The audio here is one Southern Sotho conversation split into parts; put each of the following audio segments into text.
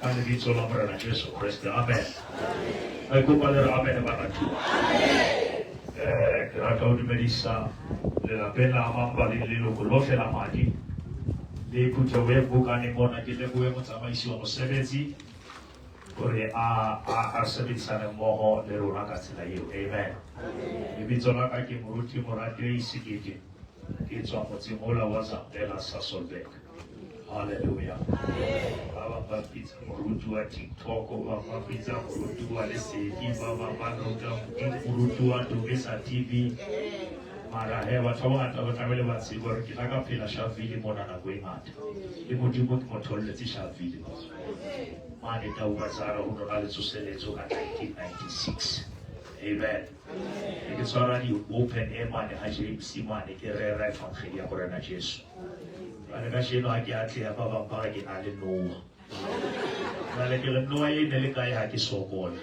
Ka lebitso la Morena Jesu Kreste. Amen. Re kopa le re amen baratuwa. Ke rata ho dumedisa lelapeng la Mamba le leloko lohle la madi le phutheho e bokaneng mona. Ke lebohe motsamaisi wa mosebetsi hore a a a sebedisane mmoho le rona ka tsela eo. Amen. Lebitso la ka ke Moruti Moratei Sekete. Ke tswa motseng ola wa Zambela, Sasolburg. Hallelujah. Ba bang ba mpitsa moruti wa TikTok, ba bang ba mpitsa moruti wa Lesedi, ba bang ba ruta moruti wa Dumisa TV. Mara he batho ba bangata ba tlamehile ba tsebe hore ke la ka phela Sharpeville mona nako e ngata. Le Modimo ke mo tholletse Sharpeville mona. Mane Tau Bazaar ho no na le tsoseletso ka 1996. Amen. Ke tshwara di-open air mane ha James mane ke rera evangeli ya Morena Jesu. Jwale kajeno ha ke atleha ba bang ba re ke na le noa. Jwale ke re noa e ne le kae ha ke sokola.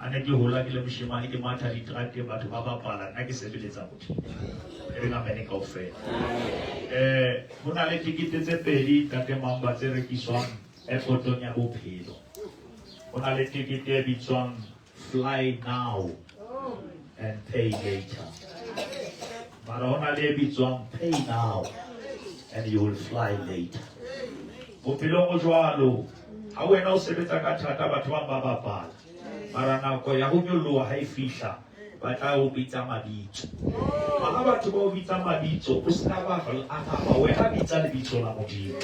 A ne ke hola ke le moshemane ke matha diterateng batho ba bapala nna ke sebeletsa Modimo. E reng amene kaofela. Ho na le tikete tse pedi ntate Mamba tse rekiswang airportong ya Bophelo. Ho na le tikete e bitswang fly now and pay later. Mara ho na le e bitswang pay now and you will fly later. Bophelong bo jwalo, ha wena o sebetsa ka thata batho ba ba bapala. Mara nako ya ho nyoloha ha e fihla ba tla o bitsa mabitso. Ha batho ba o bitsa mabitso o ska ba araba, wena bitsa lebitso la Modimo.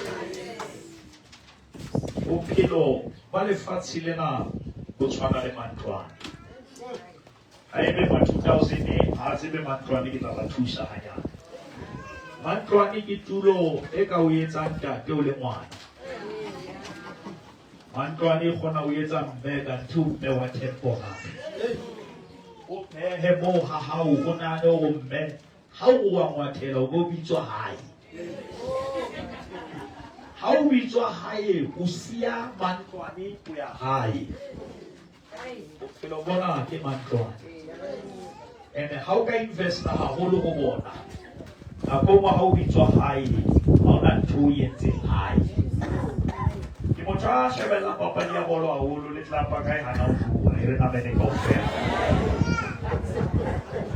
Bophelo ba lefatshe lena bo tshwana le mantlwane. Ha ebe ma 2000 ha tsebe mantlwane ke tla ba thusa hanyane. Mantlwane ke tulo e ka o etsang ntate o le ngwana. Mantlwane e kgona ho etsa mme kanthe o mme wa temporary. O phehe moo ha hao o nahane hore mme ha o wa ngwathela o bo bitswa hae. Ha o bitswa hae o siya mantlwane o ya hae. Bophelo bona ke mantlwane. Ene ha o ka investa haholo ho bona, nako nngwe ha o bitswa hae, ha ona ntho o entseng hae. Ke motho a shebellang papadi ya bolo haholo le tlapa kae hana ho tloha e re namene kaofela.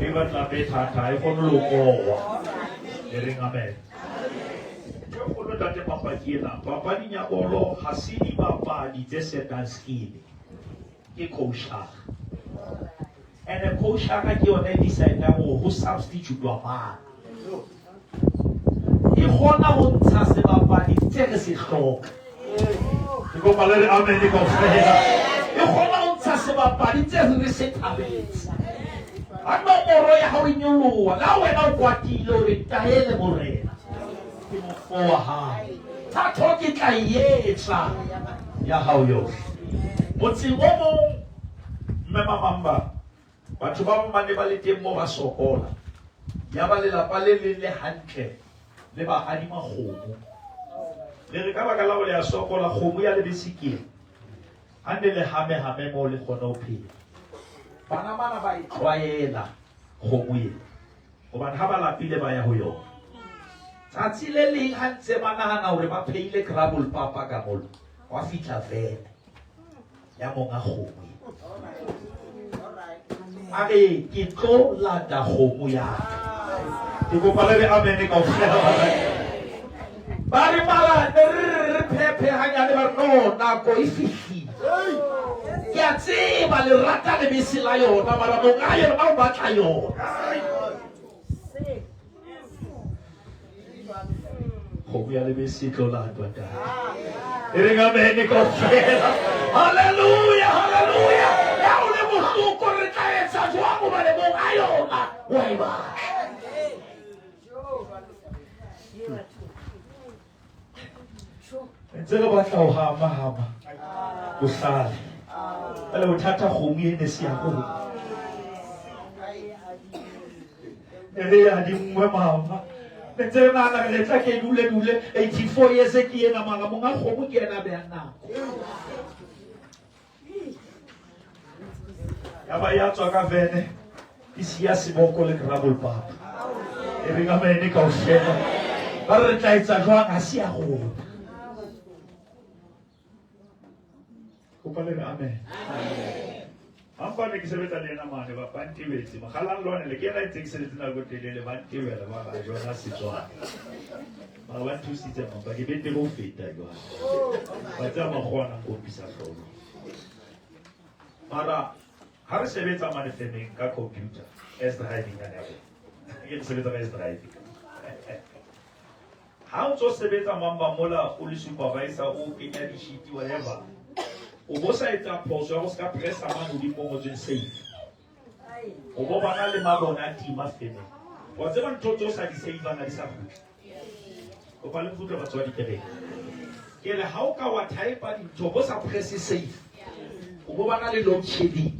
E batla be thata ha e kgone le ho kowa. E reng amen. Ntho e kgolo ntate papadi ena, papading ya bolo ha se dibapadi tse setang scheme. Ke coachara. Ene coachara ke yona e decide-ang hore ho substitute-wa mang. E kgona ho ntsha sebapadi tse re se hloka. Ke kopa le re amen kaofela. E kgona ho ntsha sebapadi tse re se thabetse. Ha nomoro ya hao e nyoloha, le ha wena o kwatile o re taele morena. Ke mofo wa hao. Thato ke tla e etsa ya hao yohle. Motseng o mong mme Mamamba batho ba bang ba ne ba le teng moo ba sokola. Ya ba lelapa le leng le hantle le ba adima kgomo. Le re ka baka la hore le ya sokola kgomo ya lebese ke ena. Ha ne le hame hame moo le kgone ho phela. Bana bana ba e tlwaela kgomo ena. Hobane ha ba lapile ba ya ho yona. Tsatsi le leng ha ntse ba nahana hore ba phehile krabol papa ka molo, wa fihla vene ya monga kgomo. A re ke tlo lata kgomo ya ka. Ke kopa le re amen kaofela. Ba re mara ne re re phephe hanyane ba re no nako e fihlile. Ke a tseba le rata lebese la yona mara monga yona o batla yona. Kgomo ya lebese e tlo latwa tate. E reng amen kaofela. Hallelujah, hallelujah. Ya o le bohloko re tla etsa jwang hobane monga yona wa e batla. Ntse re batla ho hama hama bohlale. Jwale bothata kgomo e ne se ya rona. E re ya dingwe mama. Ne ntse re nahana re tla ke dule dule 84 years ke ena mara monga kgomo ke ena a behang nako. Ya ba ya tswa ka vene e siya seboko le gravel papa. E reng amene kaofela. Ba re re tla etsa jwang ha se ya rona. Kopa le re amen. Mampa ne ke sebetsa le yena mane ba ba ntebetse. Mokgalang lwane le ke yena ntse ke sebetse nako e telele ba ntebela ba ba jona Setswana. Mara ba nthusitse mampa ke betere ho feta jwale. Ba tseba makgowa a nkopisa hlooho. Mara ha re sebetsa mane femeng ka computer S driving yane ya bona. Ke re sebetsa ka S driving. Ha o ntso sebetsa mamba mola o le supervisor o kenya di-sheet whatever o bo sa etsa phoso ya go se ka pressa mane godimo mo ngotsweng safe o bo bana le mabone a tima femeng wa tseba ntho tse o sa di savang ha di sa kgutla kopa le nkutlwe batswadi ke reng ke re ha o ka wa typa dintho bo sa presse save o bo bana le load shedding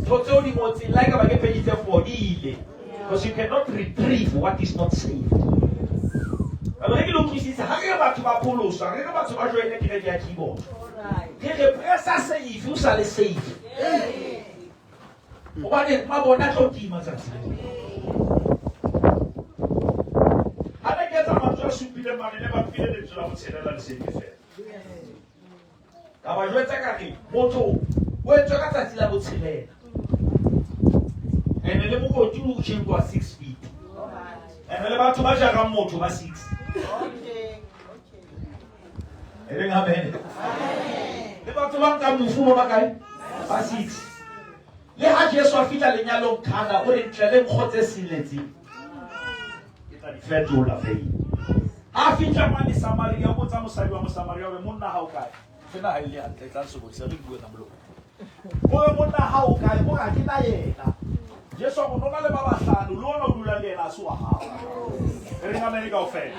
ntho tseo di ngotseng la ekaba ke page tse four di ile because you cannot retrieve what is not saved. Ebe re ke le utlwisise ha re re batho ba pholoswa re re batho ba joine kereke ya keyboard re re pressa save o sa le save hobane mabone a tlo tima tsatsi leo ha ne ke etsa mantswe a supileng mane ne ba mphile lentswe la botshelela lesedi fela ka ba jwetsa ka re motho o etswe ka tsatsi la botshelela ene le mokoti o shape 6 feet ene le batho ba jarang motho ba 6 e reng amen le batho ba nkang mofu ba bakae ba 6 le ha Jesu a fihla lenyalong Kana o re ntle le nkgo tse siletseng ke tla di fetola veine ha fihla mane Samaria o botsa mosadi wa Mosamaria o re monna ha o kae fena ha ile hantle tla nsokodisa re bue ka molomo o re monna ha o kae o re ha ke na yena Jesu a go nona le ba bahlano le ona o dula le yena a se wa hao re reng amen kaofela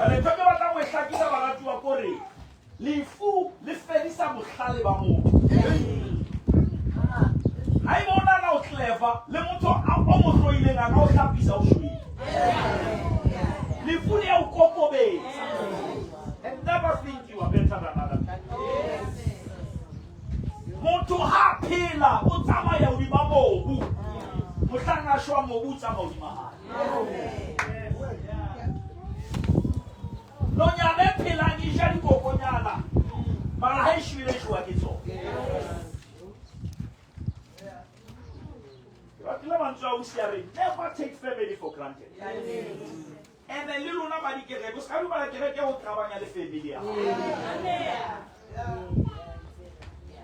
ene ntho ke batlang ho e hlakisa baratuwa kore Lefu le fedisa bohlale ba motho. Haeba o nahana o clever, le motho o mo hloileng a ka o hlapisa o shwele. Lefu le ya o kokobetsa. And never think you are better than other people. Motho ha phela o tsamaya hodima mobu. Mohlang a shwa mobu o tsamaya hodima hae. Nonyana e phelang e ja dikokonyana, mara ha e shwele e jewa ke tsona. Ke ratile mantswe a ausi a re never take family for granted. And then le lona ba dikereke, o se ka dumela kereke ho qabanya le family ya hao.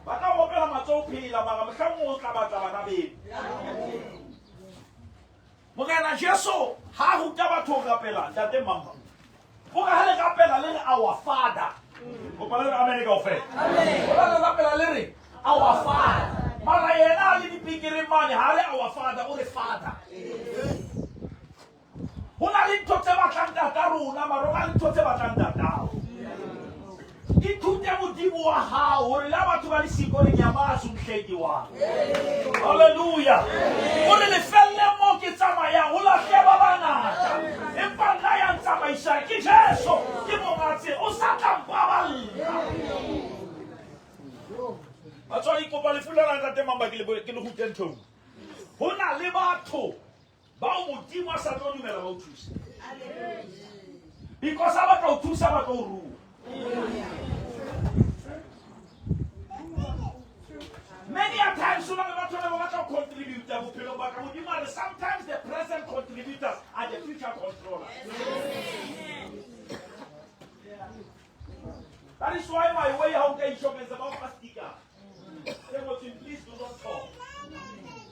Ba tla opela matsoho phela mara mohlang o tla batla bana beno. Morena Jesu ha a ruta batho ho rapela, Ntate Mama, o re ha le rapela le re our Father. Kopa le re amen kaofela. Kopa le rapela le re our Father. Mara yena a le dipikereng mane ha re our Father, o re Father. Ho na le ntho tse batlang tata rona, mara ho na le ntho tse batlang tatao. Ithute Modimo wa hao hore le ha batho ba le siko re nyamazi umhleki wa. Hallelujah. O re lefelle mo ke tsamayang ho lahle ba bangata. Empa nna ya ntsamaisang ke Jesu, ke monga tsela, o sa tla mpaballa. Batswadi kopa lefu la ntate Mamba ke le ke le rute ntho. Ho na le batho bao Modimo a sa tlo dumela ba o thuse. Because ha ba tla o thusa ba tlo o rua. Many a times ho na le batho ba ba batla ho contributa bophelong ba ka. Modimo a re sometimes the present contributors are the future controllers. That is why my way ha o ka ishopeng ba o fa sticker. Se ngotsweng please do not talk.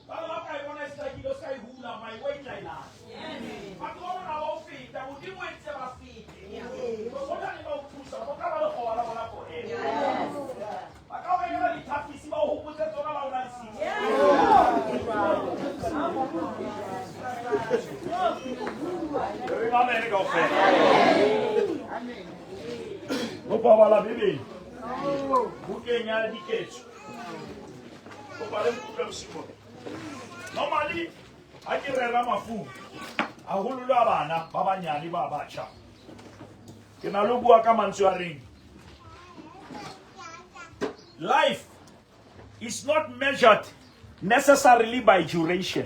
Ba ba ka e bona e stakile o ska e hula my way tla e lata. Batho ba bang ha ba o feta Modimo o entse ba fete. Because ho tla ne ba o thusa ba tla ba le kgoba la bona forever. Ba ka o rekela dithapisi ba o hopotse tsona la o na le six. Re amen kaofela. Kopa bala Bibele. Bukeng ya Diketso. Kopa le nkutlwe bosigo. Normally ha ke rera mafu haholo le a bana ba banyane ba batjha. Ke na le ho bua ka mantswe a reng life is not measured necessarily by duration.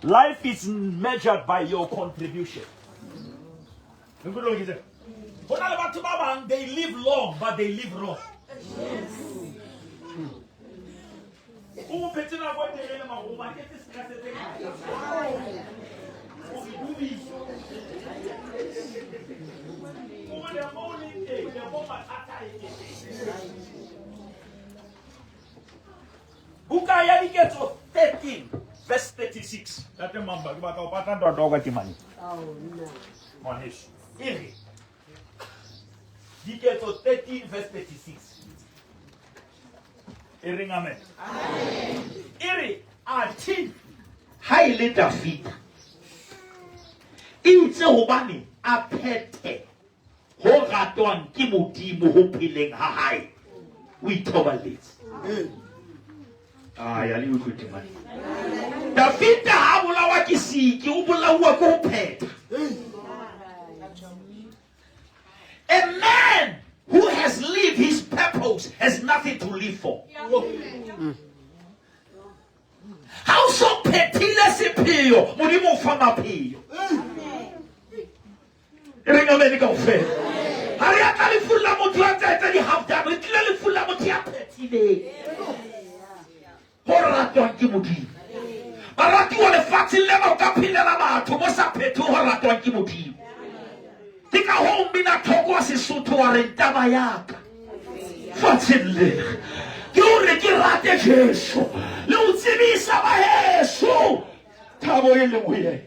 Life is measured by your contribution. Ho na le batho ba bang they live long but they live wrong. O phetse nako e telele mara o baketse stress tse ngata. O re dubisa. O re mo o leng teng, le mo mathata a eketsehile. Buka ya Diketso 13 verse 36. Ntate Mamba, ke batla ho pata ntate wa ka temane. Ngwaneso. E re Diketso 13 verse 36. E reng amen. E re athe ha e le Dafida e itse hobane a phethe ho ratwang ke Modimo ho pheleng ha hae o ithoballetse. Ah, ya le utlwe temane. Dafida ha bolawa ke siki o bolauwa ke ho phetha. A man who has lived his purpose has nothing to live for. Ha o so phethile sepheo, Modimo o fa mapheo. E reng amen kaofela. Ha re a tla lefung la motho ya tsa etsa di-half done, re tlile lefung la motho ya phethileng. Ho ratwang ke Modimo. Baratuwa lefatsheng lena o ka phelela batho bo sa phethe ho ratwang ke Modimo. Ke ka hoo mmina thoko wa Sesotho wa reng taba ya ka fatsheng lena ke hore ke rate Jesu le ho tsebisa ba heso thabo e leng ho yena.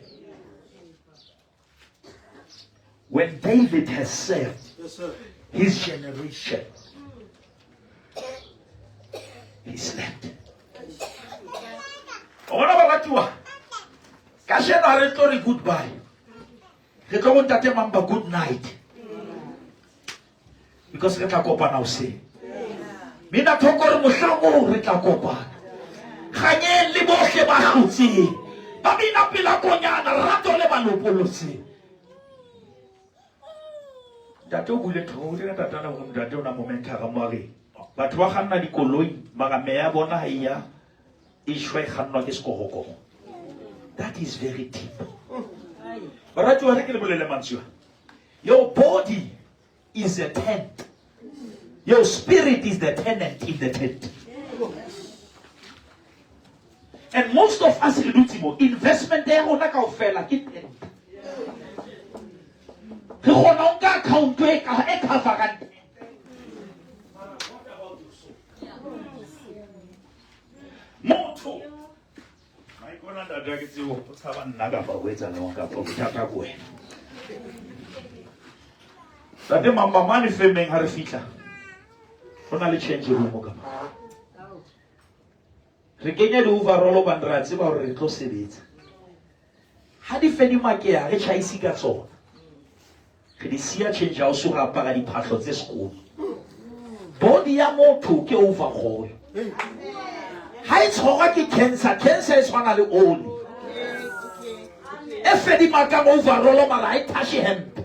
When David has served his generation, he slept. O bona baratuwa, kajeno ha re tlo re goodbye. Re tlo go ntate Mamba good night. Because re tla kopana hoseng. Mina thoko re mohlang oo re tla kopana. Kganyeng le bohle ba hlotseng. Ba bina pela konyana rato le ba lopolotseng. Ntate o buile ntho o tsena tatana go ntate o na momentara mo a re batho ba kganna dikoloi mara meya ya bona ha e ya e shwa e kgannwa ke sekorokoro. That is very deep. Baratuwa re ke le bolele mantswe a. Your body is a tent. Your spirit is the tenant in the tent. And most of us re dutse mo investment ya rona kaofela ke tent. Re kgona ho nka account e ka e coverang tent. Motho Maikona ntate ha ke tsebe o tshaba nna kapa o etsa leng kapa bothata ko wena. Ntate mamba mane femeng ha re fihla ho na le change room ka mo. Re kenya di-overall hobane re a tseba hore re tlo sebetsa. Ha di fedimakeha re tjhaise ka tsona. Re di siya change house re apara diphahlo tse sekolo. Body ya motho ke overall. Ha e tshwarwa ke cancer, cancer e tshwana le oli. E fedimakang overall mara ha e thashe hempe.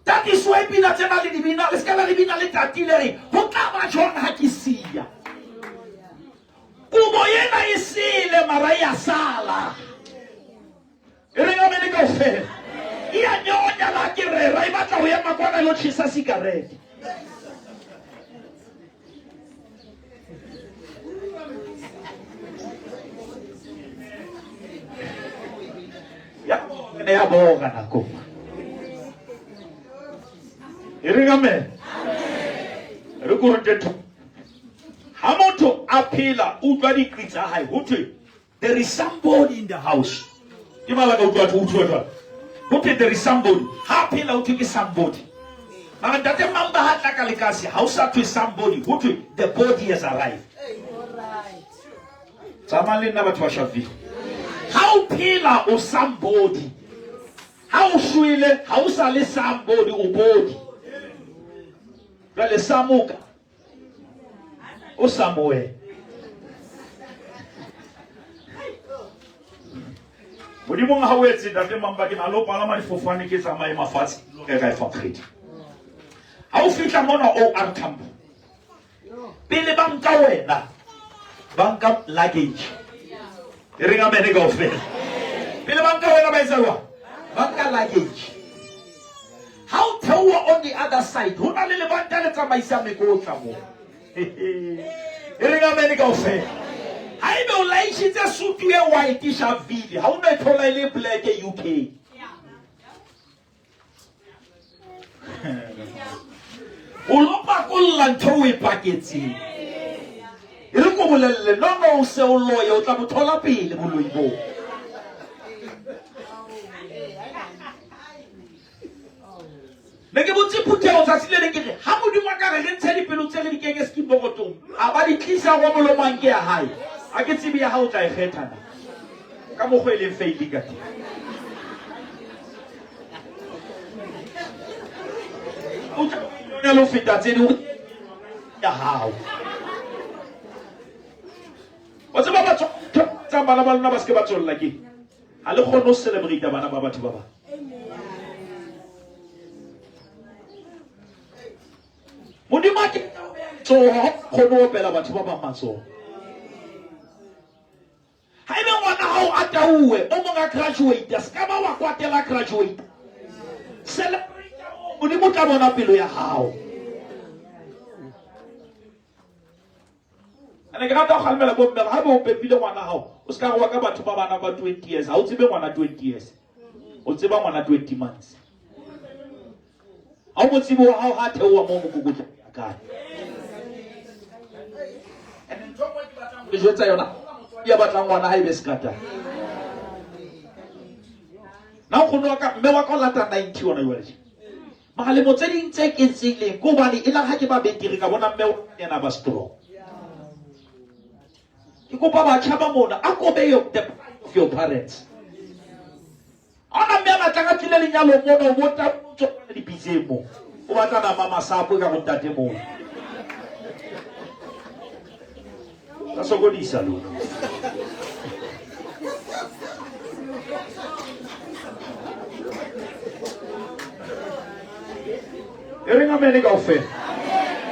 That is why pina tsena le dibina le se ka la re bina le tatile re ho tla ba jwang ha ke siya. Kobo ena e sele mara ya sala. E reng amene kaofela. E a nyonya la ke rera e batla ho ema kwana lo tjhesa sikarete. Ya ne ya boga nako. E reng amen. Re ko rute tho. Ha motho a phela utlwa diqi tsa hae ho thwe there is somebody in the house. Ke mala ka utlwa utlwa jwang. Ho thwe there is somebody. Ha phela ho thwe ke somebody. Mara ntate Mamba ha tla ka lekase ha o sa thwe somebody ho thwe the body has arrived. Tsamayang le nna batho ba Sharpeville. Ha o phela o somebody. Ha o shwele ha o sa le somebody o body. Jwale samoka o Samuel. Modimong ha o etse ntate Mamba ke na le ho palama difofane ke tsamaye mafatshe re ka efa kgwedi. Ha o fihla mona OR Tambo pele ba nka wena ba nka luggage e reng amene kaofela pele ba nka wena ba etsa jwang ba nka luggage ha o theoha on the other side ho na le lebanta le tsamaisang mekotla moo. E reng amen kaofela. Haebe o laishitse sutu e white Sharpeville, ha o no e thola e le black UK. O lo pakolla ntho o e paketseng. E re ko bolelle, no no o se o loye, o tla bo thola pele boloi boo. Ne ke botse phuthego tsatsi le leng ke re, ha Modimo a ka re re ntshe dipelo tse re di kenye sekibogotong, a ba di tlisa go molomong ke ya hae. A ke tsebe ya hao o tla e kgetha na. Ka mokgwa e leng failing ka teng. O tla o le ho feta tse ding ya hao. O tseba batho tsa bana ba lona ba se ke ba tswella ke. Ha le kgone ho celebrate bana ba batho ba bang. Modimo a ke tsoho ha kgone ho opela batho ba bang matsoho. Haebe ngwana hao a tauwe o mong a graduate se ka ba wa kwatela graduate. Celebrate Modimo tla bona pelo ya hao. Ene ke rata go kgalemela bomme ga be o pepile ngwana gago o se ka goa ka batho ba bana ba 20 years ga o tsebe ngwana 20 years o tseba ngwana 20 months ga o mo tsebe wa gago ga a theoa mo mokokotlo ya kae ene ntho nngwe ke batlang go le jwetsa yona ya batlang ngwana ga e be sekata na nkgono wa ka mme wa ka o lata 90 ona jwale Mara lemo tse ding tse ke tseileng ke hobane e la ha ke ba betere ka bona mme yena ba strong. Ke kopa batjha ba mona a kobe your, the pride of your parents. Ona mme a batlang a tlile lenyalong mona o bo tswa dipitseng mo. O batla nama masapo ka go ntate moo. Ka sokodisa lona. E reng amene kaofela.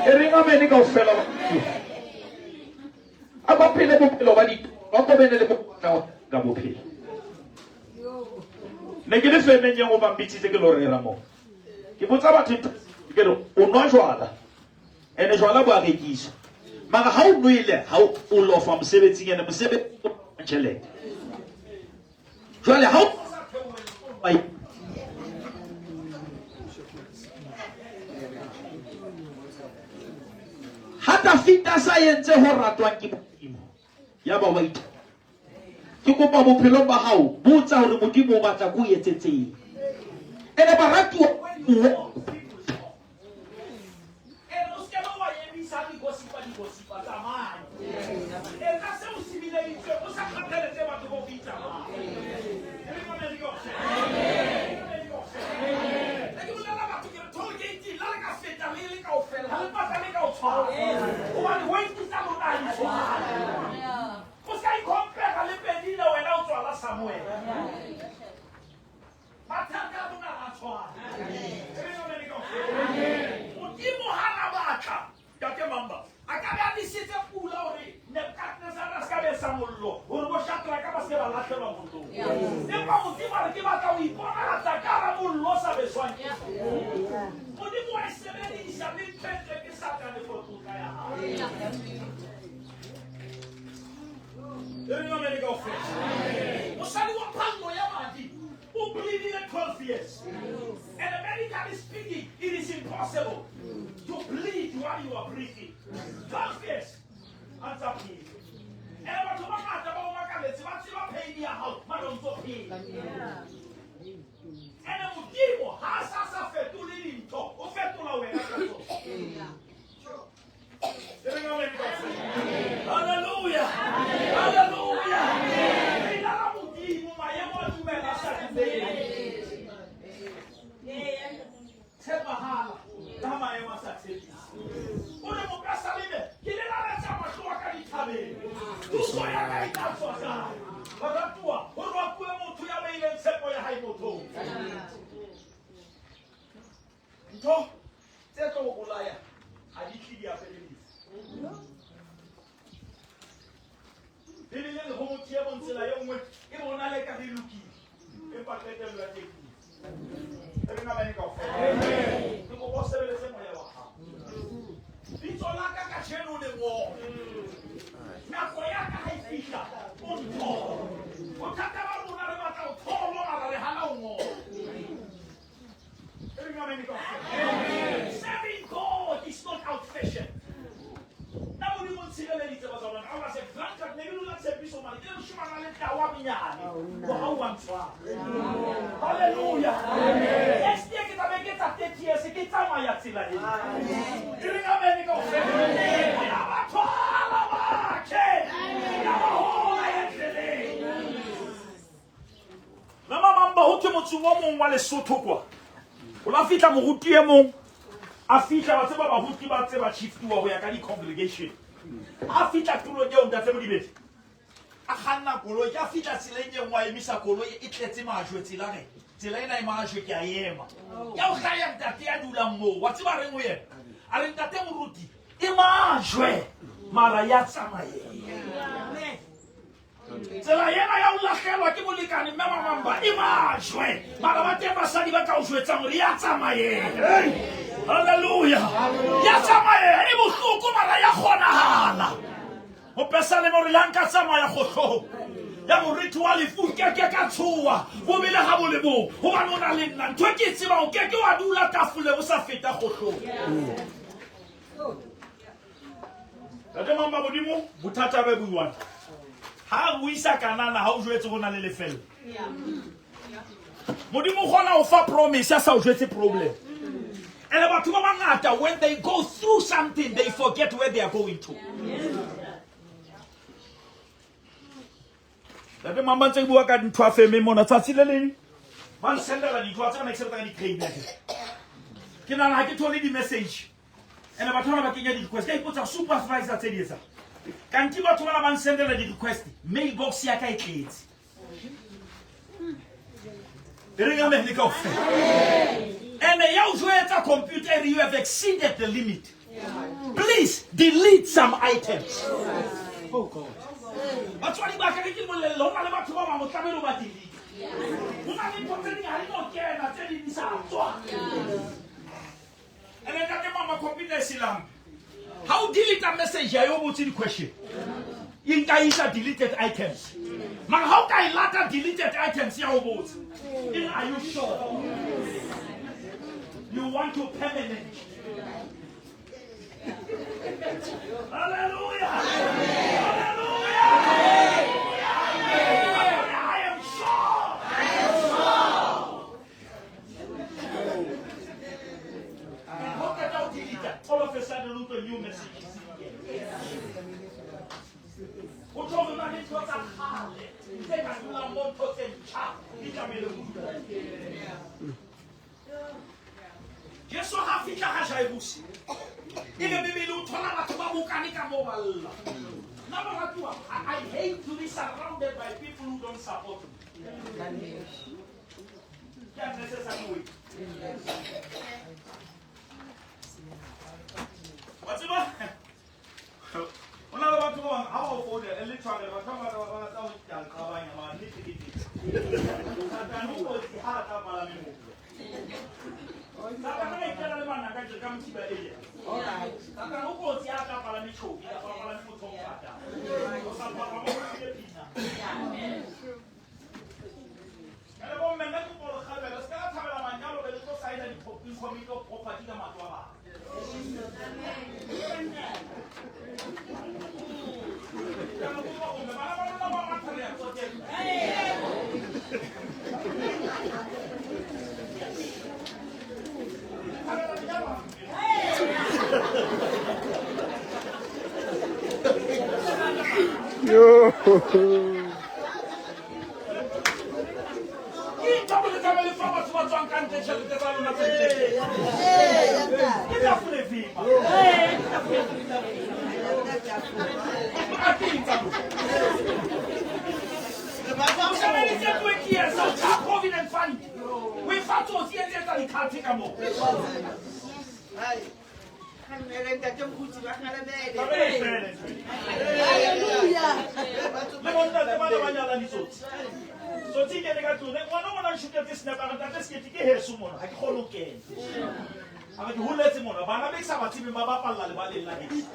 E reng amene kaofela. A ba phele bophelo ba di ba kobene le bophelo ka bophelo. Ne ke le femeng ye go ba mpitsitse ke lo rera mo. Ke botsa batho ke re o nwa jwala. Ene jwala bo a rekiswa. Mara ha o nwele ha o lofa mosebetsing ene mosebetsi o tjhelete. Jwale ha o ha Dafita sa entse ho ratwang ke Modimo ya ba wa itha. Ke kopa bophelong ba hao botsa hore Modimo o batla ko etsetseng. Ene baratuwa Ene o se ke wa emisa digosipa digosipa tsamaya. Etsa seo se bileditsweng o sa kgathaletse batho ba o bitsamaya. E re mamele kaofela. Mamele kaofela. Ne ke bolela batho ke re toll gate la le ka feta le le kaofela ha le patale ka o tshwana. Hobane weight tsa lona ha di tshwane. O se ka i-compare le Penina wena o tswala Samuel. Mathata a rona ga tshwane. Modimo ha na batla Ntate Mamba a ka be a nisitse pula hore Nebukadnezar a se ka besa mollo hore bo Shadraka ba se ke ba lahlelwa mollong. Empa Modimo a re ke batla ho iponahatsa ka hara mollo o sa beswang ke Modimo wa e sebedisa le ntho e ntle ke Satane for tlotla ya hae. E re mamele kaofela. Mosadi wa phallo ya madi o bleedile 12 years. And medically speaking, it is impossible to bleed while you are breathing. 12 years. A ntsa phela. And batho ba ngata ba o makaletse ba tseba pain ya hao mara o ntso phela. And Modimo ha a sa sa fetole dintho, o fetola wena ka tsona. Hallelujah. Hallelujah. Leina la Modimo maemo a tumelo a sa dumele. Tshepahala le ha maemo a sa tshepise. O re mokasaleme ke le laletsa mahlo a ka dithabeng. Thuso ya ka e tla tswa kae? Baratuwa, ho rwakuwe motho ya beileng tshepo ya hae mothong. Ntho tse tlo o bolaya ha di tle di apere lefu. Bibele le ho motho e mong tsela e nngwe e bonale ka re lokile empa qetello ya teng ke re ngamane kaofela. Ke kopa o sebeletse moya wa hao. Bitso la ka kajeno le amen kaofela. Serving God is not out fashion. Nna Modimo o ntshireleditse batswalwane. I was a drunkard, ne ke dula tshepiso mane ke le moshemane a le tau a menyane. Mohau wa ntshwara. Hallelujah. Next year ke tla be ke etsa 30 years ke tsamaya tsela ena. E reng amen kaofela. Uyabathwala bakhe. Uyabahola endleleng. Mme Mamamba ho thwe motseng o mong wa Lesotho kwa. O la fihla moruti e mong a fihla wa tseba baruti ba tseba shiftiwa ho ya ka di-congregation. A fihla tulong eo ntate Modibedi a kganna koloi ke a fihla tseleng e nngwe a emisa koloi e tletse majwe tsela re tsela ena e majwe ke a ema ya o hlaya ntate ya dulang moo wa tseba reng ho yena a re ntate moruti e majwe mara ya tsamaea Tsela ena ya ho lahlelwa ke molekane mme Mamamba e majwe. Mara ba teng basadi ba tla o jwetsang hore ya tsamayeha. Hallelujah. Ya tsamayeha e bohloko mara ya kgonahala. Mopesaleme o re la nka tsamaya kgohlong ya moriti wa lefu nkeke ka tshoha bobe le ga bo le bong gobane o na le nna ntho e ke e tsebang o keke wa dula tafole o sa feta kgohlong. Ntate Mamba Modimo bothata be buiwang ha o isa kanana ha o jwetse go na le lefello Modimo o kgona go fa promise a sa o jwetse problem and batho ba bangata when they go through something they forget where they are going to. Ntate Mamba ntse ke bua ka dintho a feme mona tsatsi le leng ba nsendela dintho wa tseba ne ke sebetsa ka di-crane ke nahana ha ke thole di-message ene batho bana ba kenya di-request ka ipotsa supervisor tse di etsang kanti batho bana ba nsendela di-request mailbox ya ka e tletse e reng amen kaofela ene ya o jwetsa computer e re you have exceeded the limit please delete some items oh god batswadi ba ka ke ke bolelle ho na le batho ba bang o tlamehile o ba delete ho na le ntho tse ding ha di no kena tse ding di sa tswa ene ntate mama computer e selang ha o delete message ya yo botse di-question e nka isa deleted items mara ha o ka e lata deleted items ya o botsa e re are you sure you want to permanent hallelujah hallelujah I am sure All of a sudden, look a new message. O tlo re na le ntho tsa kgale tse ka dulang mo ntho tse ntjha di tlamehile ho dula. Jesu ha fihla ga Jairus e be Bibele o thola batho ba bokane ka moo ba lla. Nna moratuwa, I hate to be surrounded by people who don't support me. Ke unnecessary weight. Wa tseba ho na le batho ba bang ha ba o founela e le tshwarelo batho ba bangata ba rata ho qabanya mara nnete ke teng. Satane o kotsi ha a tla palame motho. Satane a ikela le manaka tje ka mothiba e yena. Satane o kotsi ha a tla palame tjhobi kapa a palame motho o mo ratang. O sa papa mo ile pina. Jwale bomme nna ke kopa hore kgalebela le se ka la thabela manyalo be le tlo saena di-committee of property ka matlo a batho. Ke a le kopa bomme, bana ba lona ba matha re a tsotella. Le thabela lenyalo hampe. Yo. Ke eng ka bo le tlabe le fa batho ba tswang ka ntle tjhelete tsa lona tse ntle? Ke tafole vima. Mara ke eng tsa lona? O sebeditse 20 years o tjha provident fund. O e fa tsotsi e ntse etsa di-cult ka moo. Le bontate bana ba nyala ditsotsi. Tsotsi e kene ka tlung. Ngwana o mona nshutetse snap a re ntate Sekete ke heso mona ha ke kgone ho kena. A re ke holetse mona bana be ke sa ba tsebeng ba bapalla lebaleng la heso.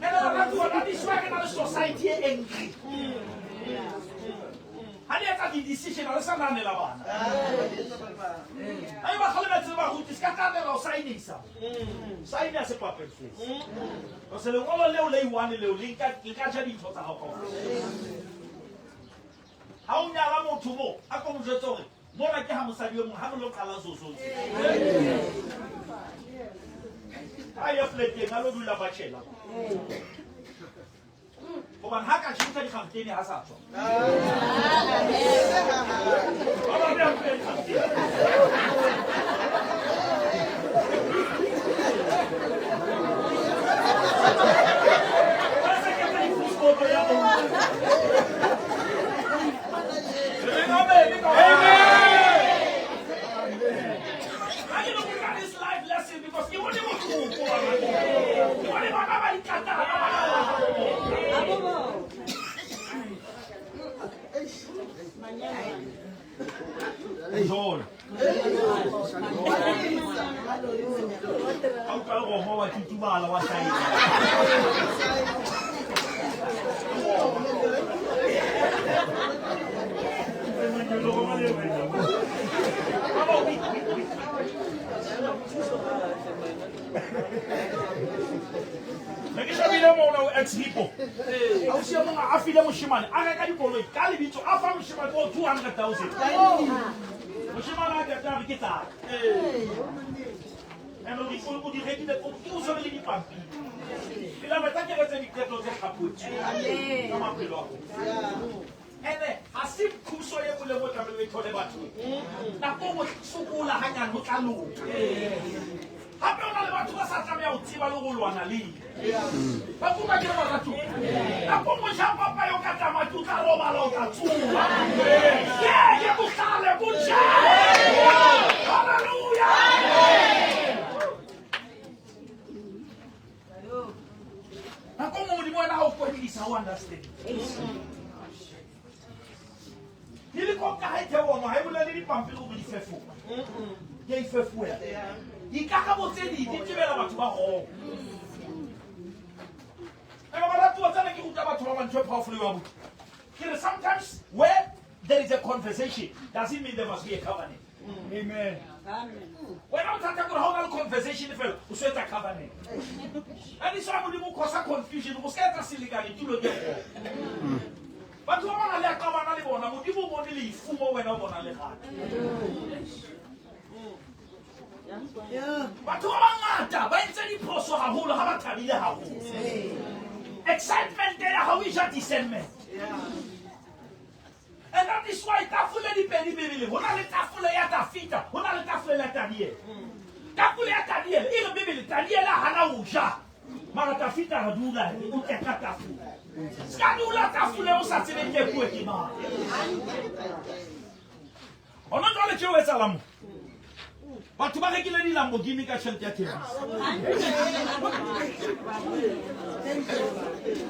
Ene baratuwa that is why re na le society e angry. Ha le etsa di-decision ha le sa nahanela bana. Haeba kgale ba tseba ho ska tlamela ho saenisa. Saene ya se paperi fela. Because lengolo leo le i-one leo le nka le ka ja dintho tsa hao kaofela. Ha o nyala motho mo, a ko mo jwetse hore mona ke ha mosadi e mong ha re lo qala zozo. Ha ye flateng a lo dula bachelor. Hobane ha ka tjhentjha dikgaftene ha sa tswa. Ba ba beha ntho ya dikgaftene. Ba se ke tsa difuskoto ya bona. Re reng amen ka Ha ke no bua this life lesson because ke bone bohloko ba bana. Ke bone bana ba ikatana ba Jole. Ha utlwa leromo wa tutubala wa saena. Ne ke shebile mona o ex hippo ausi e mongwe a file moshemane a reka dikoloi ka lebitso a fa moshemane o 200,000 moshemane a qeta a re ke tsaka and o di rekile ke o tshwere le dipampiri pela tsa ke re tse diqeto tse hlaphotsweng ka maphelo a rona. Ene ha se thuso e nngwe le nngwe tlamehile o e thole bathong. Nako nngwe sokola hanyane ho tla loka. Hape ho na le batho ba sa tlameha ho tseba le ho lwana le. Ba kutlwa ke re baratuwa. Nako nngwe ja papa yo ka tamati o tla robala o tla tsoha. Ke bohlale bo je. Hallelujah. Nako nngwe Modimo wena ha o kwetlisa o understand. Helicopter ha e theoha ha e bolele dipampiri hore di fefoha. Di a ifefohela. Dikarabo tse ding di tebela batho ba wrong. Ene baratuwa tsena ke ruta batho ba bang ntho e powerful eo abuti. Ke re sometimes where there is a conversation doesn't mean there must be a covenant. Amen. Wena o thata kore ha o na le conversation fela o so etsa covenant. And it's why Modimo o causa confusion o ska etsa selekane tulo ke go. Batho ba bana le a qabana le bona Modimo o bone lefu mo wena o bona lerato. Batho ba bangata ba entse diphoso haholo ha ba thabile haholo. Excitement ya hao e ja discernment. And that is why tafole di pedi Bibeleng. Ho na le tafole ya Dafita, ho na le tafole ya Daniel. Tafole ya Daniel e re Bibele Daniel a hana ho ja. Mara Dafita a dula o teka tafole. Ska dula tafole o sa tsebe ke puo ke mang. Hona jwale tje o etsahala mo. Batho ba rekile di-Lamborghini ka tjhelete ya Tembisa.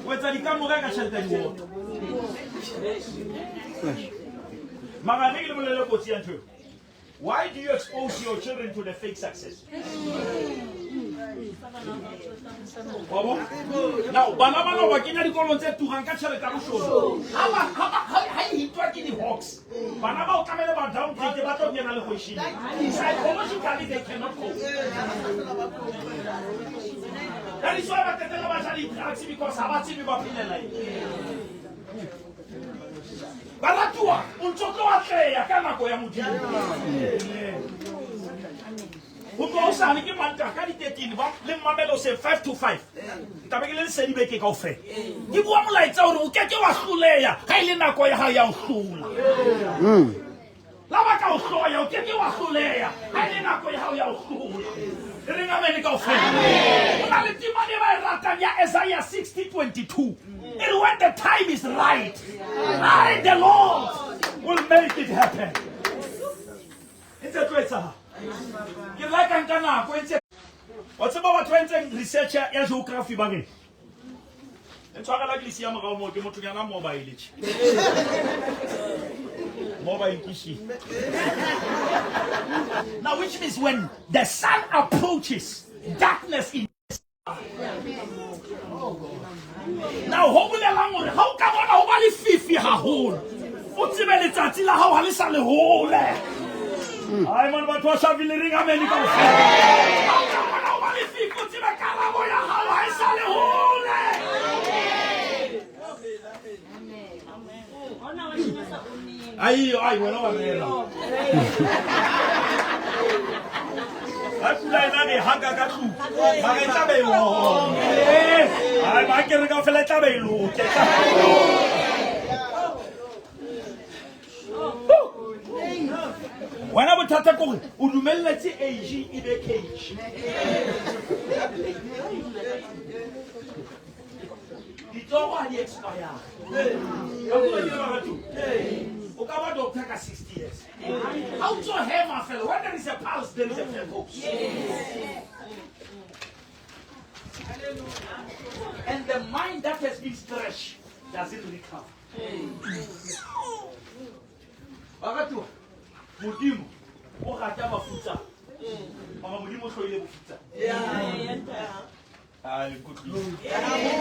O etsa dikamore ka tjhelete ya diwoto. Mara re ke le bolelle kotsi ya ntho eo. Why do you expose your children to the fake success? Wa bona? Now, bana bana ba kenya dikolong tse turang ka tjhelete ya boshodu. Ha ba ha ba ha e hitwa ke di-hawks. Bana ba o tlamehile ba downgrade ba tlo kena legoisheneng. Psychologically they cannot cope. That is why ba qetella ba ja di-drugs because ha ba tsebe ba phelela eng. Baratuwa, o ntso tlo atleha ka nako ya Modimo. Ho tloha hosane ke Mantaha ka di-13 ba le mmamele hoseng 5 to 5. Tla be ke le lesedi beke kaofela. Ke bua molaetsa hore o ke ke wa hloleha ha e le nako ya hao ya ho hlola. La ba ka o hloya o ke ke wa hloleha ha e le nako ya hao ya ho hlola. Re reng amen kaofela. Ho na le temane e ba e ratang ya Isaiah 60:22. E re when the time is right, I the Lord will make it happen. E ntse tlo etsahala. Ke la ka nka nako e ntse wa tseba batho ba entseng research ya geography ba reng e ntshwarela ke lesiya morao moo ke mothonyana mobile tje mobile ke shi now which means when the sun approaches darkness in Now ho bolelang hore ha o ka bona ho ba lefifi haholo, o tsebe letsatsi la hao ha le sa le hole. Ai man, batho ba shavile reng amen kaofela. Ha o ka bona o ba lefifi, o tsebe karabo ya hao ha e sa le hole. Ai, ai, wena wa rera. Ha pula ena re haka ka tlung. Mara e tla be e ome. Ai, ba ke re kaofela e tla be e loke. Wena bothata ke gore o dumeletse age e be cage. Ditoro ha di expire. Ka bua ke batho. O ka ba doctor ka 60 years. Ha o tso hema fela, when there is a pulse, there is a purpose. And the mind that has been stretched doesn't recover. Baratuwa, Modimo o rata bafutsana. Mara Modimo o hloile bofutsana. Ai, nkutlwile.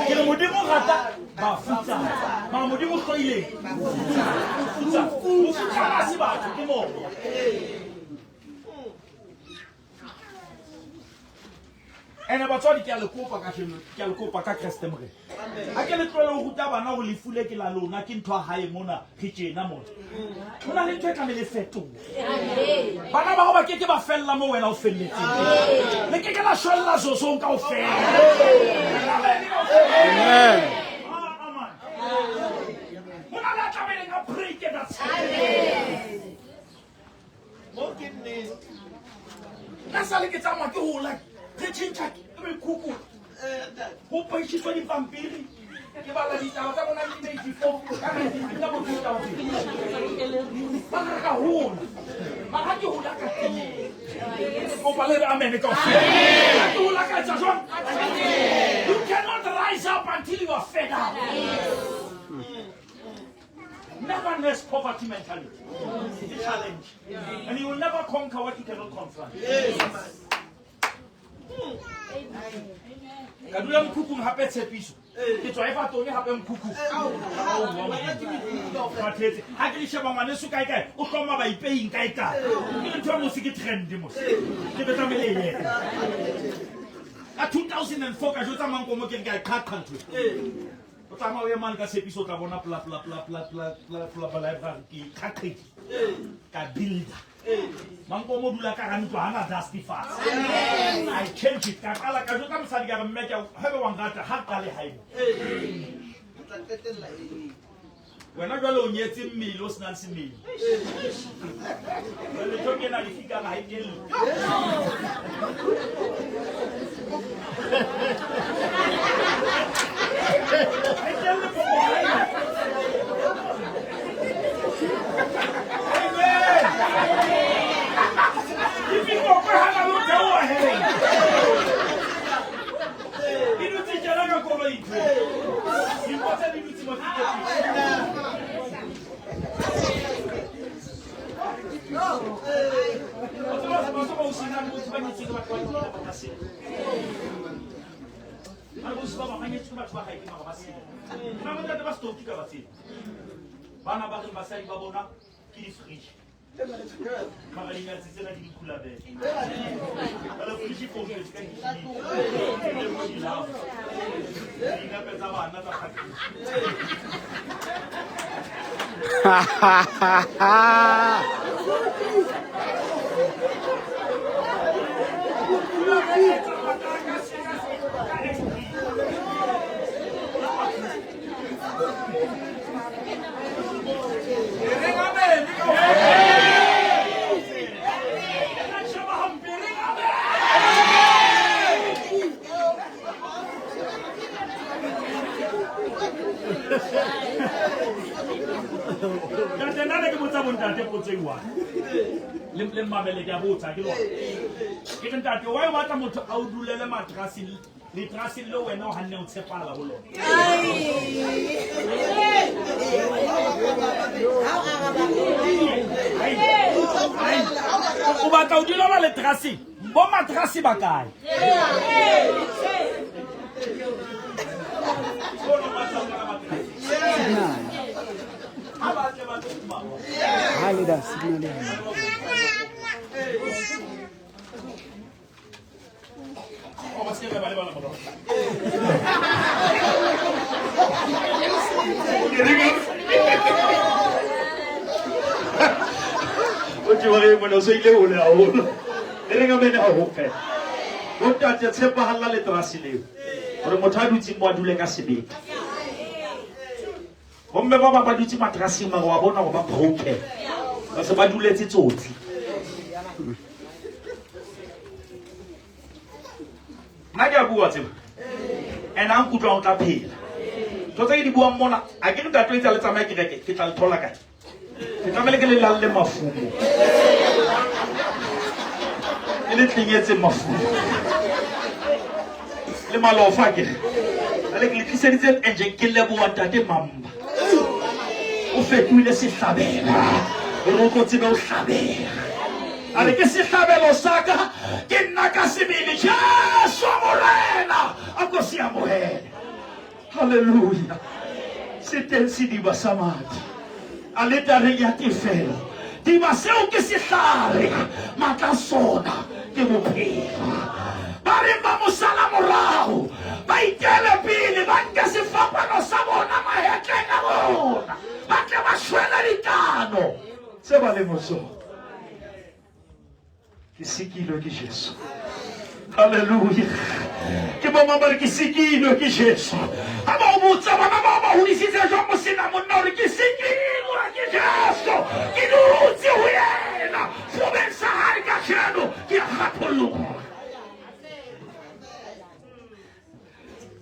Ke re Modimo o rata bafutsana. Mara Modimo o hloile bofutsana. Bofutsana ha se batho, ke moya. Ene batswadi ke a le kopa kajeno, ke a le kopa ka Kreste Morena. Ha ke le tlohele ho ruta bana hore lefu le ke la lona, ke ntho ya hae mona, re tjena mona. Ho na le ntho e tlamehile e fetohe. Bana ba hao ba ke ke ba fella moo wena o felletseng. Le ke ke la shwella zozong kaofela. Amen. Ho na le a tlamehileng a break that cycle. Mo ke nnete. Nna sale ke tsamaya ke hola re tšhentšha ke mekhukhu go paišitswe dipampiri ke bala ditaba tsa bo 1984 ka 19 ka bo 2000 ba re ka hola mara ke hola ka kopa le re amen kaofela ke hola ka etsa jwang? You cannot rise up until you are fed up. Never nurse poverty mentality. It's a challenge. And you will never conquer what you cannot confront. Ka dula mokhukhung hape tshepiso. Ke tswa Efatone hape mokhukhung. Kgathetse. Ha ke le sheba ngwaneso kae kae, o hloma baipeing kae kae. Ke ntho e mose ke trend mose. Ke be tlamehile e ete. Ka 2004 ka jwetsa Mankomo ke re ke a e qhaqha ntho e. O tsamaya o ye mane ka tshepiso o tla bona pla pla pla pla pla pla pla pla library ke qhaqhedi ka builder. Mankomo o dula ka hara ntlo hana dust fatshe. I change it ka qala ka jwetsa mosadi ka re mme ke haebe wa nrata ha qale haebo. Wena jwale o nyetse mmele o senang semele. Jwale ntho ke ena lefikana ha e kelle. Ha e kelle popo ha ena. Amen. Lefika ha na lo theoha he. Di dutse tjena ka koloi ntho. Dipotsa di dutse mo bana ba reng basadi ba bona ke di-fridge mara dinyatsi tsena ke di-cooler bag jwale fridge e foufetse ka di-love dinepe tsa bana tsa kgapetsa. Ntate nna ne ke botsa bontate potso e one le mmamele ke a botsa ke lona ke re ntate wa e batla motho a o dulele matraseng letraseng le wena o hanne o tshepala ho lona. O batla o dulela letraseng bo matrase ba kae? Ha le da signal. Oh, ba se ke ba lebala morao. O tseba ge mona o se ile hole haholo. E reng amene haholo fela. Bontate tshepahalla leterase leo. Gore motho a dutseng mo a dule ka sebete. Bomme ba bang ba dutse materaseng mara wa bona gore ba broken. Ba se ba duletse tsotsi. Nna ke a bua tseba. And a nkutlwa o tla phela. Ntho tse ke di buang mona, a ke re ntate o etsa le tsamaye kereke, ke tla le thola kae? Ke tlamehile ke le lalle mafumo. Ke le tlenyetse mafumo. Le malofa ke re. Jwale ke le tliseditse enje ke leboha ntate Mamba. O fetohile sehlabelo. Hore o tlo tsebe ho hlabela. A re ke sehlabelo sa ka, ke nna ka sebele Jesu Morena a ko se amohele. Haleluya! Se teng sediba sa madi aletareng ya tefelo. Diba seo ke sehlare, matla a sona ke bophelo. Ba reng ba mo sala morago, ba ikele pele, ba nke sefapano sa bona mahetleng a bona, ba tle ba shwele dikano tse ba leng ho tsona. Ke sikilwe ke Jesu. Haleluya. Ke bo mang ba re ke sikilwe ke Jesu? Ha ba o botsa bana bao ba hodisitse jwang o sena monna o re ke sikilwe ke Jesu. Ke dutse ho yena. Fobeng sa hae kajeno ke a kgatholoha.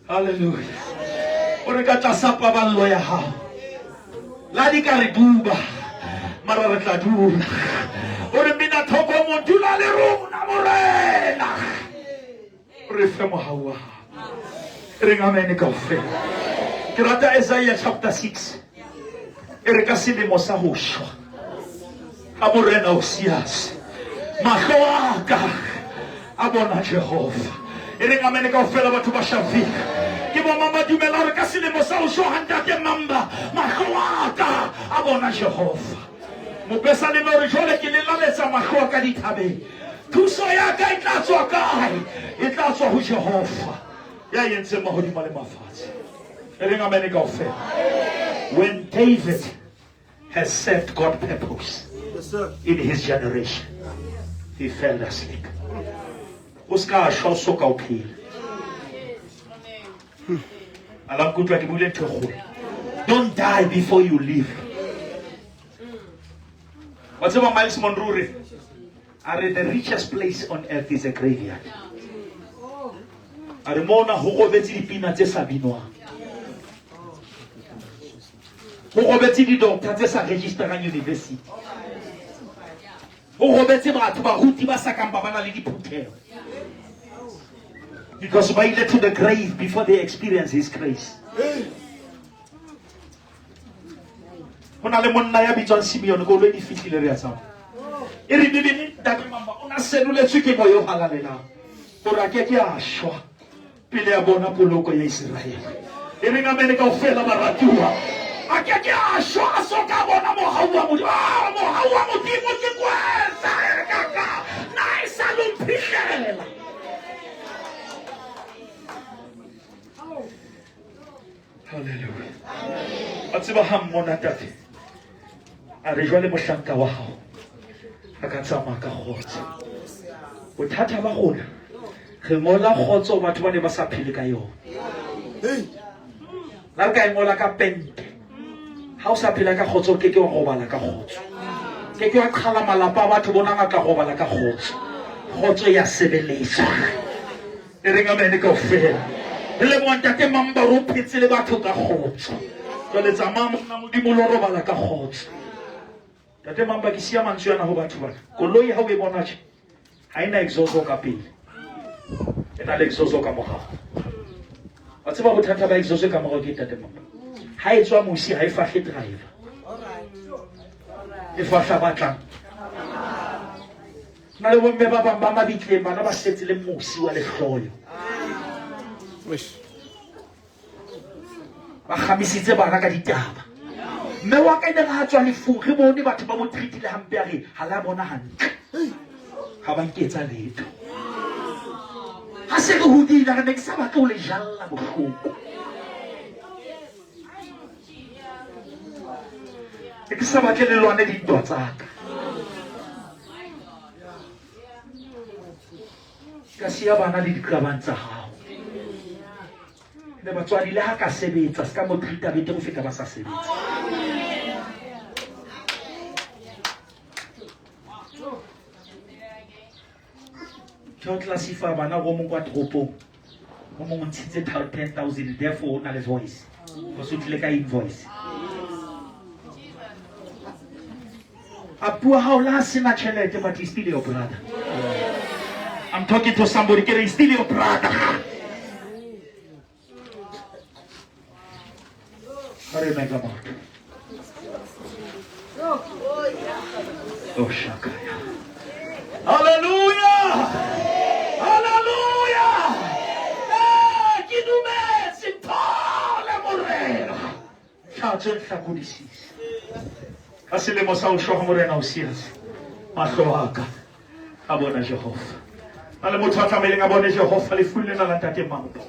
Haleluya. O re ka tlasa paballo ya hao. La di ka re duba, mara re tla dula. O re mina thoko mo dula le rona morena. O re fe mohau wa hao. Re reng amen kaofela. Ke rata Isaiah chapter 6. E re ka selemo sa ho shwa. Ka morena Osiase, mahlo a ka a bona Jehova. E reng amene kaofela batho ba Shafika. Ke bo mang ba dumela hore ka selemo sa ho shwa ha ntate Mamba, mahlo a ka a bona Jehova. Mopesaleme o re jwale ke lelaletsa mahlo a ka dithabeng. Thuso ya ka e tla tswa kae? E tla tswa ho Jehova ya entseng mahodimo le mafatshe. E reng amene kaofela. When David has served God purpose Yes, sir. in his generation. He fell asleep. O ska shwa o soka o phela. A la nkutlwa ke buile ntho e kgolo. Don't die before you live. Wa tseba Miles Monroe re a re the richest place on earth is a graveyard. A re mona ho robetse dipina tse sa binwang. Ho robetse di-doctor tse sa registerang university. Ho robetse batho baruti ba sa kang ba bana le diphutheho. Because ba ile to the grave before they experience his grace. Ho na le monna ya bitswang Simeon koloi di fihlile re ya tsamaya. E re Bibele ntate Mamba o na senoletswe ke moya o halalelang hore a ke ke a shwa pele a bona poloko ya Iseraele. E reng amene kaofela baratuwa. A ke ke a shwa a so ka bona mohau wa Modimo. Ah, mohau wa Modimo ke kwetsa e kaka. Na e sa lo mphihlela. Hallelujah. A tseba ha mmona tate. A re jwale mohlanka wa hao a ka tsamaya ka kgotso. Bothata ba rona re ngola kgotso batho ba ne ba sa phele ka yona. La re ka e ngola ka pente. Ha o sa phela ka kgotso o ke ke wa robala ka kgotso. Ke ke wa qhala malapa a batho bona a tla robala ka kgotso. Kgotso ya sebeletswa. E reng amene kaofela. Re leboha ntate Mamba hore o phetse le batho ka kgotso. Jwale tsamaya monna Modimo lo robala ka kgotso. Ntate Mamba ke siya mantswe ana ho batho bana. Koloi ha o e bona tje ha ena exhaust ka pele. E na le exhaust ka morao. Wa tseba bothata ba exhaust ka morao ke ntate Mamba. Ha e tswa mosi ha e fahle driver. E fahla ba tlang. Ho na le bomme ba bang ba mabitleng bana ba setse le mosi wa lehloyo. Ba kgamisitse bana ka ditaba. Mme wa ka ene ga a tswa lefung re bone batho ba mo treatile hampe a re ha la bona hantle. Ga ba nketsa letho. Ha se re hodile, re ne ke sa batle ho le jalla bohloko. Ne ke sa batle le lwane dintwa tsa ka. Ka siya bana le diqabang tsa hao. Le batswadi le ha ka sebetsa se ka mo treat-a betere ho feta ba sa sebetse. Ke o classify bana go mong kwa toropong. O mong o ntshitse 10,000 therefore o na le voice. O se tlile ka invoice. A bua hao la sena tjhelete but he's still your brother. I'm talking to somebody ke re he's still your brother. A re meka batho. Oh shakaya. Hallelujah! Hallelujah! Eh, ke dumetse thole morena. Tlhatso nhlakodisise. Ka selemo sa ho shwa ha morena Osiase, mahlo a ka a bona Jehova. Na le motho a tlamehileng a bone Jehova lefung lena la ntate Mampo.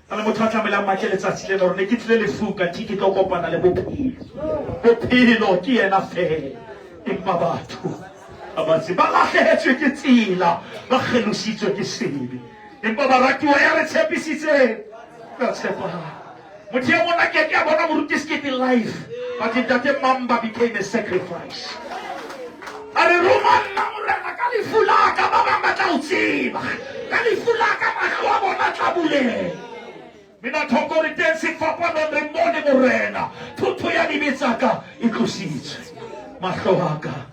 Na le motho a tlamehileng a make letsatsi lena hore ne ke tlile lefung kanthe ke tlo kopana le bophelo. Bophelo ke yena feela. Empa batho ha ba tsebe, ba lahlehetswe ke tsela, ba kgelositswe ke sebe. Empa baratuwa ya re tshepisitseng, ra tshepahala. Motho e mong a ke ke a bona moruti Sekete live, but Ntate Mamba became a sacrifice. A re roma nna morena ka lefu la ka, ba bang ba tla o tseba. Ka lefu la ka mahlo a bona tla buleha. Mina thoko re teng sefapanong re mone morena, thotho ya dibe tsa ka e tlositswe. Mahlo a ka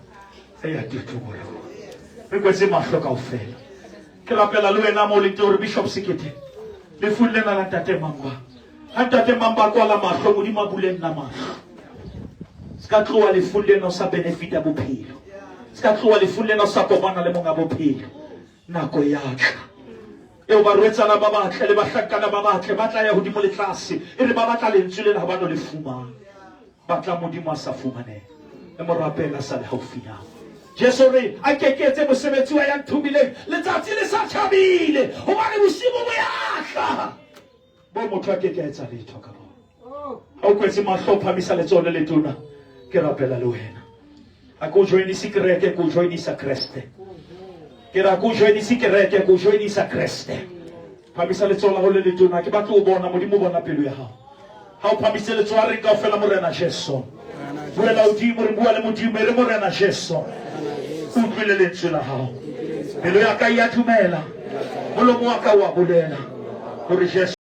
a ya tutuboloha. Re kwetse mahlo kaofela. Ke rapela le wena mo o leng teng hore Bishop Sekete, lefung lena la Ntate Mamba, ha Ntate Mamba a kwala mahlo, Modimo a bule nna mahlo. Se ka tloha lefung lena o sa benefita bophelo. Se ka tloha lefung lena o sa kopana le monga bophelo. Nako ya tla eo barwetsana ba batle le bahlankana ba batle ba tla ya hodimo le tlase, e re ba batla lentswe lena ha ba no le fumana. Batla Modimo a sa fumanehe, le mo rapele a sa le haufinyana. Jesu re, A ke ke etse mosebetsi wa ya nthomileng letsatsi le sa tjhabile, hobane bosibu bo ya tla, bo motho a ke ke a etsa letho ka bona. Ha o kwetse mahlo, phamisa letsoho le letona, ke rapela le wena. A ke o joinise kereke, ke o joinisa Kreste. Ke re a ke o joinise kereke, ke o joinisa Kreste. Phamisa letsoho la hao le letona, ke batla o bona Modimo o bona pelo ya hao. Ha o phamise letsoho a reng kaofela Morena Jesu. Buela hodimo re bua le Modimo e re Morena Jesu. O utlwile lentswe la hao. Pelo ya ka e a dumela. Molomo wa ka o a bolela hore Jesu.